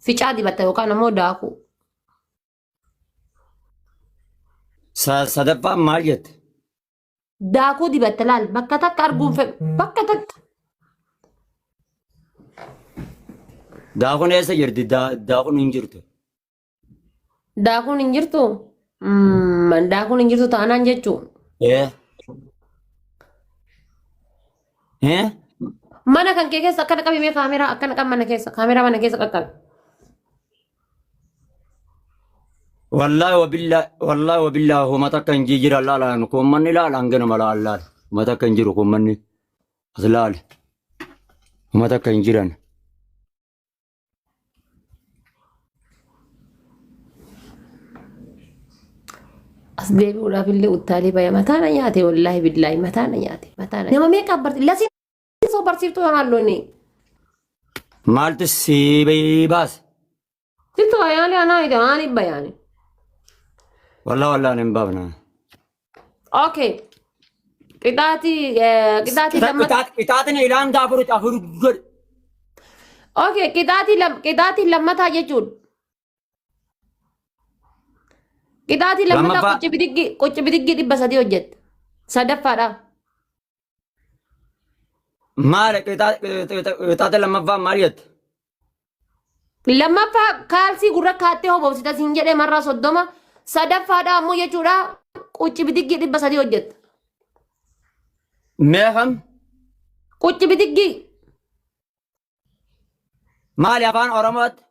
Ficaa dibatta yookaan ammoo daakuu. Sadaffaan maal jette? Daakuu dibatta laal bakka takka arguun fedhu bakka takka. Daakuun eessa jirti? Daakuun hin jirtu. Daakuun hin jirtu? Daakuun hin jirtu taanaan jechuu. Ee. Ee? Mana kan kee keessa akkana qabi mee kaameraa akkana qabi mana keessa kaameraa mana keessa qaqqabi. Wallaahi wabillaa wallaahi wabillaa homa takka hin jijjiiran laalaan kuummanni laalaan ganama laalaan homa takka hin jiru kuummanni as laale homa takka hin jiran. As deebi'uudhaaf illee uttaalee baya mataa na nyaate wallaahi billaahi mataa na nyaate mataa na nama meeqa barti lasiin soo barsiiftuu yoonaan looni. Maaltu si baase? Sitti bayaani anaa miti ani bayaani. Wallaa wallaan hin baafna. Okay. Qixaatii qixaatii lammataa. Qixaatiin ilaan gaafuru afur godhe. Okay, qixaatii lam qixaatii lammataa jechuun. Qixaatii lammataa Lammaffaa. qucci bidiggi qucci bidiggi 300 hojjette. Sadaffaadha. Maal qixaaxa lammaffaa maal jette? Lammaffaa kaalsii gurra kaattee hobobsita siin jedhee marraa 30. Sadaffaadha ammoo jechuudha qucci bidiggi 300 hojjetta. Meeqam? Qucci bidiggi. Maali afaan Oromootti?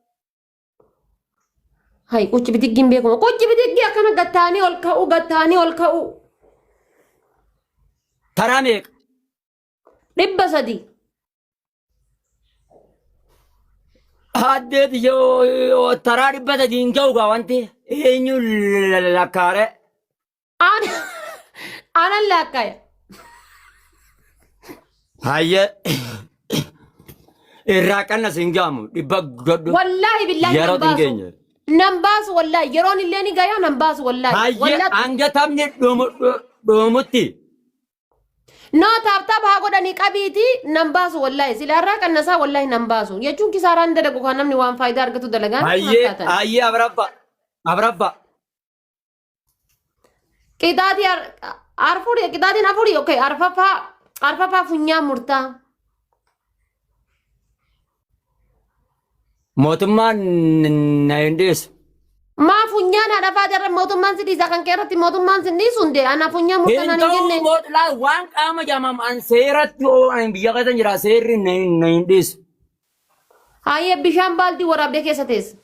Hay qucci bidiggiin beekuma. Qucci bidiggi akkana gattaanii ol ka'uu gattaanii ol ka'uu. Taraa meeqa? 300. Addeeti yoo taraa 300 hin ga'u gaa wanti eenyu lakkaare. Anan laakkaya. Hayyee irraa qannas hin ga'amu dhibba godhu. Wallaahi billaahi nan Yeroo hin baasu. geenye. Nan baasu wallaahi yeroon illee ni gaya nan baasu wallaahi. Hayyee Wallaahi. hanga taphni dhumutti. No taap taap haa godhanii qabiiti nan baasu wallaahi sila irraa qannasaa wallaahi nan baasu jechuun kisaaraan dalagu kan namni waan faayidaa argatu dalagaan Hayyee hayyee afraffaa afraffaa. Qixaatii arfurii qixaatiin afurii okay arfaffaa arfaffaa funyaan murtaa. Mootummaan na hin dhiisu. Maa funyaan haadha faajarra mootummaan si dhiisa kan kee irratti mootummaan si dhiisu hundee ana funyaan murtaa Hin naan hin ta'u jenne. mootlaa waan qaama jaamam an seeratti oo an biyya keessa jira seerri na hin dhiisu. Hayyee bishaan baaldii waraabdee keessa teessa.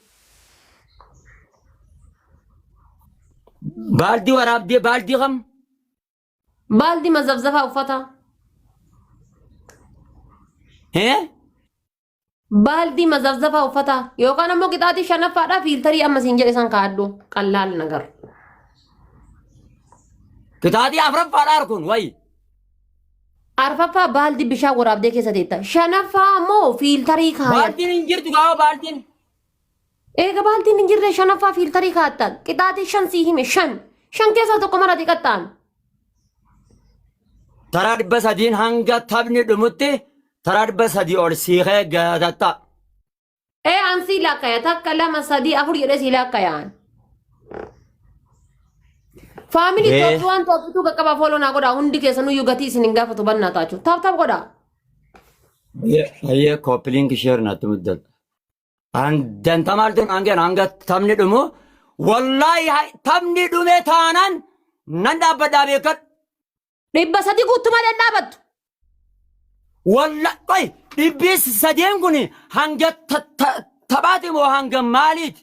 Baaldii waraabdee baaldii kam? Baaldii mazafzafaa uffata. Hee? Baaldii mazafzafaa uffata yookaan ammoo qixaatii shanaffaadhaa fiiltarii amma siin jedhe san kaa'adhu qallaal nagar. Qixaatii afuraffaadhaa kun wayi. Arfaffaa baaldii bishaan waraabdee keessa teetta. Shanaffaa ammoo fiiltarii kaayadhu. Baaldiin hin jirtu gaafa baaldiin. Eega baaldiin hin jirre shanaffaa fiiltarii kaatta. Qixaatii shan sii hime shan. Shan keessaa tokko marati qaxxaame. Taraa 300n hanga taphni dhumutti taraa 300 ol siiqee gatatta. Ee an sii laakkaya takka lama sadii afur jedhee sii laakkaya an. Faamilii Ee. Itoophiyaa waan Itoophiituu qaqqabaa fooloo naa godhaa hundi keessanuyyuu gatii isin hin gaafatu bannaa taachuu. Taap taap godhaa. Ayyee koppiliin sheer natti muddata. An danta maaltu hanga hanga taphni dhumu wallaahi taphni dhume taanaan nan dhaabbadhaa beekadhu. 300 guuttu malee hin dhaabattu. Walla qoy dhibbi sadeen kun hanga taphaati moo hanga maaliiti?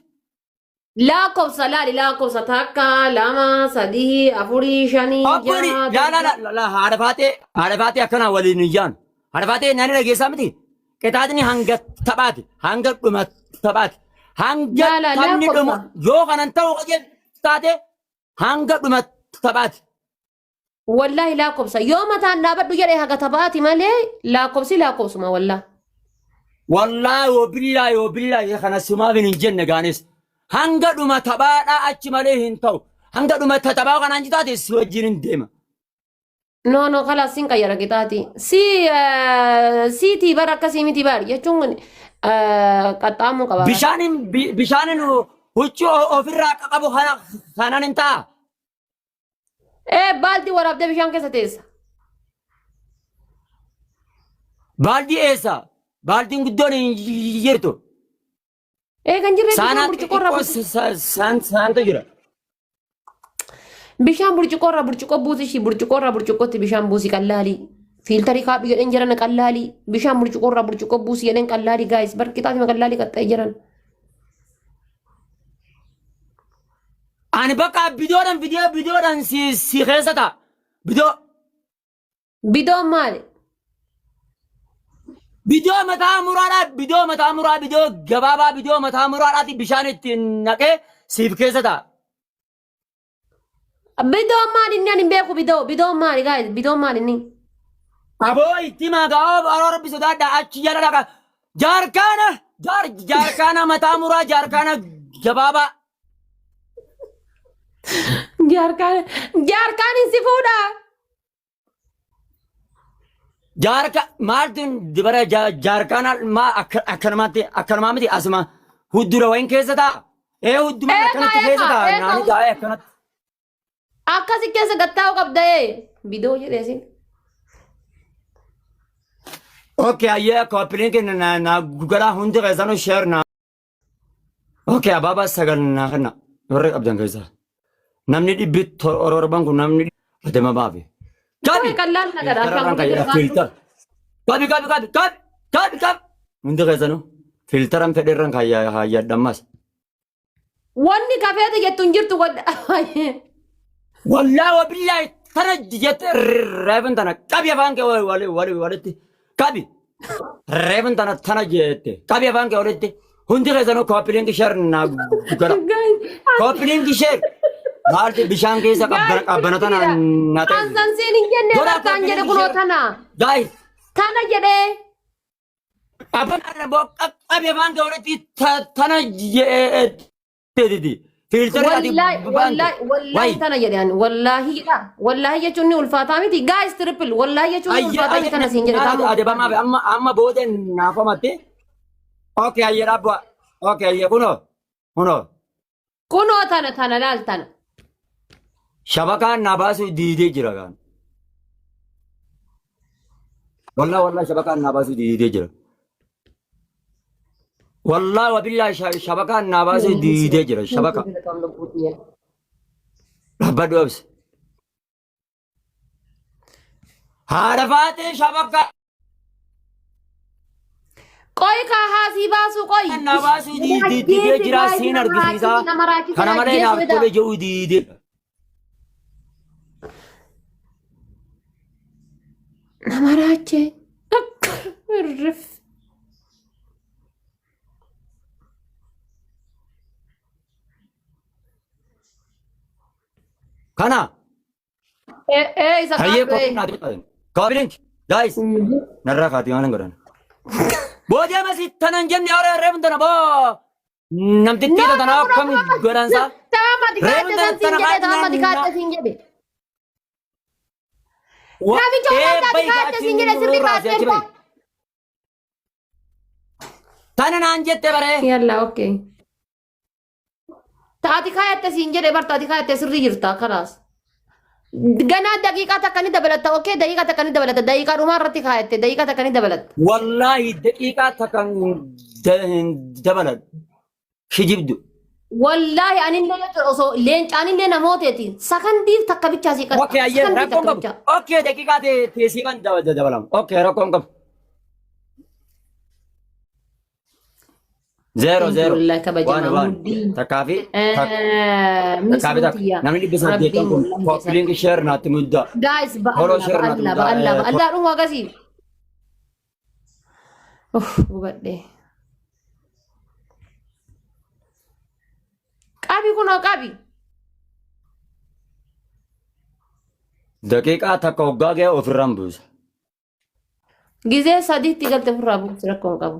Lakkoofsa laali lakkoofsa takka lama sadii afurii shanii Obboli jaha laa laa laa laa haadha faatee haadha faatee akkanaa waliin hin jaanu. Haadha faatee nani dhageessaa miti. Qixaaxni hanga taphaati hanga dhuma taphaati hanga Laa laa taphni dhumu lakkoofsa. yoo kanan ta'u qajeeltu taate hanga dhuma taphaati. Wallaahi lakkoofsa yoo mataan dhaabadhu jedhe haga taphaati malee lakkoofsi lakkoofsuma wallaahi. Wallaahi wabillaahi wabillaahi kana sumaaf hin jenne gaanis. Hanga dhuma taphaadhaa achi malee hin ta'u. Hanga dhuma taphaa kanaan jitaate si wajjin hin deema. No no kalaas sin qayyara qixaati. Si siitii bara akkasii miti bar jechuun kun Qaxxaamuu qaba. Bishaanin bishaanin huccuu ofirraa qabu kanan hin ta'a. Ee baaldii waraabdee bishaan keessa teessa. Baaldii eessa? Baaldiin guddoon hin jirtu. Ee kan jirre bishaan Saanaa burcuqqoo irraa xixiqqoo saantu jira. Bishaan burcuqqoo irraa burcuqqoo buusi ishii burcuqqoo irraa burcuqqootti bishaan buusi qallaalii. Fiiltarii kaadhu jedheen jiran qallaalii. Bishaan burcuqqoo irraa burcuqqoo buusi jedheen qallaalii gaayis barqixaatuma qallaalii qaxxee jiran. Ani bakka bidoodhaan bidoo bidoodhaan si si keessa ta'a. Bidoo Bidoon maali? bidoo mataa muraadhaa bidoo mataa muraa bidoo gabaabaa bidoo mataa muraadhaati bishaan itti naqee siif keessa ta'a. Bidoon maali inni ani hin beeku bidoo bidoon maali gaayis bidoon maali inni? Aboo itti magaa aroo rabbi sodaadha achi jala dhaqa. Jaarkaana jaar jaarkaana mataa muraa jaarkaana gabaabaa. Jaarkaan jaarkaan hin si fuudhaa. Jaarka maaltu dibara jaarkaana maa akkanumatti akkanumaa miti asuma huddura wayin keessa ta'a. Ee hudduma Eegaa akkanatti keessa eegaa ta'a eegaa naani taa'ee akkanatti. Akkasi keessa gattaa'u qabda ee bidoo jedhee sin. Okay ayyee kooppileen kenna na na gugalaa hundi keessanuu sheer na. Okay abaabaa sagal naa kenna warri qabdan keessaa. Namni dhibbi torban kun namni adama baafe. Qabi! Qoy qallaan nagadha Filtara irraan ashaangulliitii kayyada irraa filtara. Qabi qabi qabi qabi qabi qabi. Hundi keessanuu filtaran fedhe irraan kaayyadhammas. Wanni kafeete jettu hin jirtu wadda. Wallaahi wabillaahi tana jette reefin tana qabi afaan kee wali wali walitti qabi. Reefin tana tana jette qabi afaan kee walitti hundi keessanuu kooppilinki sheer naa godha. Kooppilinki sheer maalti bishaan keessa qabbana qabbana tana na ta'e. Ansan siin hin jenne Godhaa bartaan jedhe kooppilinki kunoo sheer. tana. Guys Tana jedhee. Qabbana qabi afaan kee walitti tana jettee Fiiltarri ati Wallaahi baante. wallaahi wallaahi Wayi. tana jedhe ani wallaahi jedha wallaahi jechuun ni ulfaataa miti guys triple wallaahi jechuun ni ulfaataa miti tana siin jedhe taamu. Adabamaa fi amma amma booda naafamatte. Okay ayyee dhaabba. Okay ayyee kunoo kunoo Kunoo tana tana laal tana. shabakaan naa baasuu diidee jira gaan. Wallaa wallaa shabakaan naa baasuu diidee jira. Wallaa wabillaa shabakaan naa baasuu diidee jira shabaka. Dhaabbadhu obsi. Haadha faatee shabakaa Qoy kaa haasii baasuu qoy. naa baasuu diidee jira siin argisiisaa. Nama raachise Kana malee naaf ajjeesuu tole jedhu diidee. Nama raachee. Akka irrif. Kana Ee ee isa hayyee kaadhu ee. kophii naa Copy link. Guys, narraa kaati waan hin godhan. Boodee masi tanan jenne hora reefun tana boo. Namtittii tana akkam godhansa. Taamati Reefun kaadhe tana san siin tana jedhe kaati taamati kaadhe siin jedhe. Namicha Ee olaantaa bayi kaadhe achi siin jedhe sirrii nurraa si achi kaadhe. bayi. Tana naan jette baree. Yalla okay. Taati kaayatte siin jedhe bar taati kaayatte sirrii jirta kalaas. Ganaa daqiiqaa takka ni dabalatta okee daqiiqaa takka ni dabalatta daqiiqaa dhumaa irratti kaayatte daqiiqaa takka ni dabalatta. Wallaahi daqiiqaa takka hin dabaladhu. Kijibdu. Wallaahi anillee jechuudha osoo leencaanillee namooteeti sakandii takka bichaa sii qaxxa. Okay, ayyee Sakandii rakkoon takka qabu. bichaa. Okay, daqiiqaa teessii kan dabalamu. Okay, rakkoon qabu. Zeero Thank you zeero. wallahi Waan kabajamaa waan. muddii. Takkaa fi takka. Takkaa fi takka. Misootiya. Namni dhibba saddeettan Rabbiin kun wallahi koppiliin sheer naatti muddaa. Guys Follow ba'alla share naatti ba'alla muddaa. ba'alla ba'alla dhumu akkasii. Uff gubadhee. Qabi kunoo qabi. Daqiiqaa takka hoggaa ga'e ofirraan buusa. Gizee sadiitti galte ofirraa buusi rakkoon qabu.